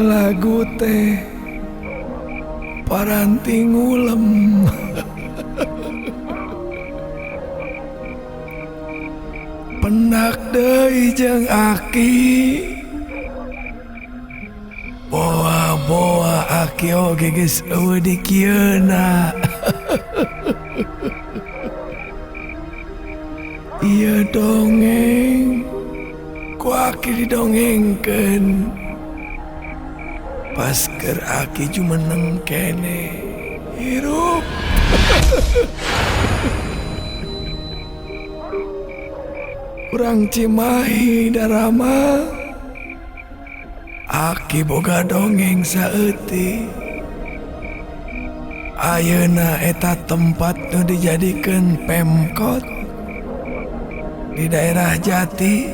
Lagu teh paranti ngulem. Pendak deui jeung aki. Boa-boa aki oge geus eueuh di kieuna. Ieu dongeng ku aki didongengkeun. Pas keur aki jumeneng keneh hirup. Urang Cimahi Darama Aki boga dongeng saeutik. Ayeuna eta tempat nu dijadikeun Pemkot di daerah Jati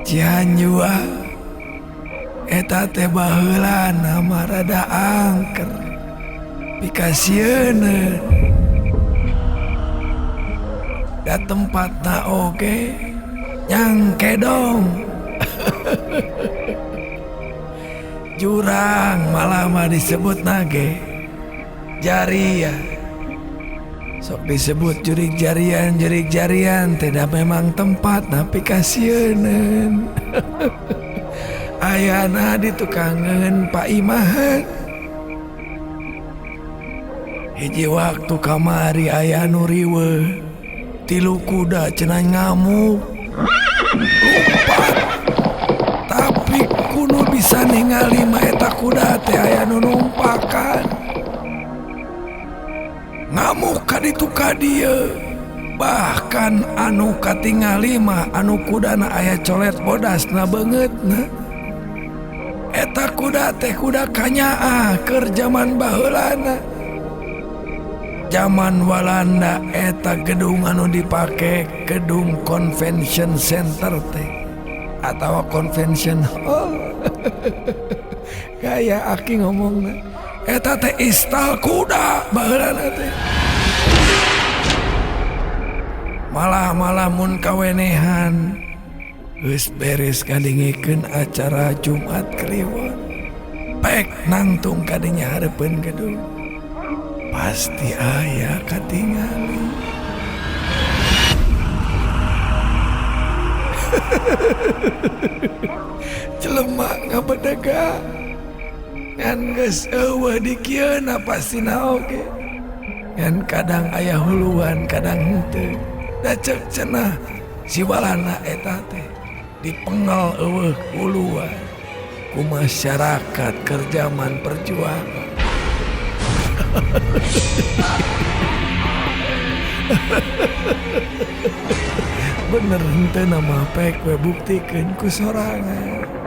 Cianjur eta teh baheula nama rada angker pikasieun da tempatna oge nyangkedong. Jurang malah mah disebut nage jaria. Sok disebut jurig jarian, jurig jarian tidak memang tempat tapi kasieuneun. Ayana ditukangeun Pak Imahan. Hiji waktu kamari aya nu riweuh, tilu kuda cenah ngamuk. Lumpat. Tapi kudu bisa ningali mah eta kuda teh aya nu numpakan. Ngamuk ka ditu ka dieu. Bahkan anu katingali mah anu kudana aya colet bodasna beungeutna. Eta kuda teh kuda kanyaah keur jaman baheulana. Jaman Walanda eta gedung anu dipake gedung convention center teh atau convention hall. Gaya aki ngomongna. Eta teh istal kuda baheulana teh. Malah-malah mun kawenehan geus beres ngadengikeun acara Jumat Kliwon. Pek nangtung kadinya hareupeun gedung. Pasti aya katingali. Jelema ngabedega ngan geus eueuh di kieuna pastina oge. Ngan kadang aya huluan kadang henteu. Da ceuk cenah si Walanda eta teh dipengel eueuh huluan ku masyarakat keur jaman perjuangan. Bener henteu na mah pek we buktikeun ku sorangan.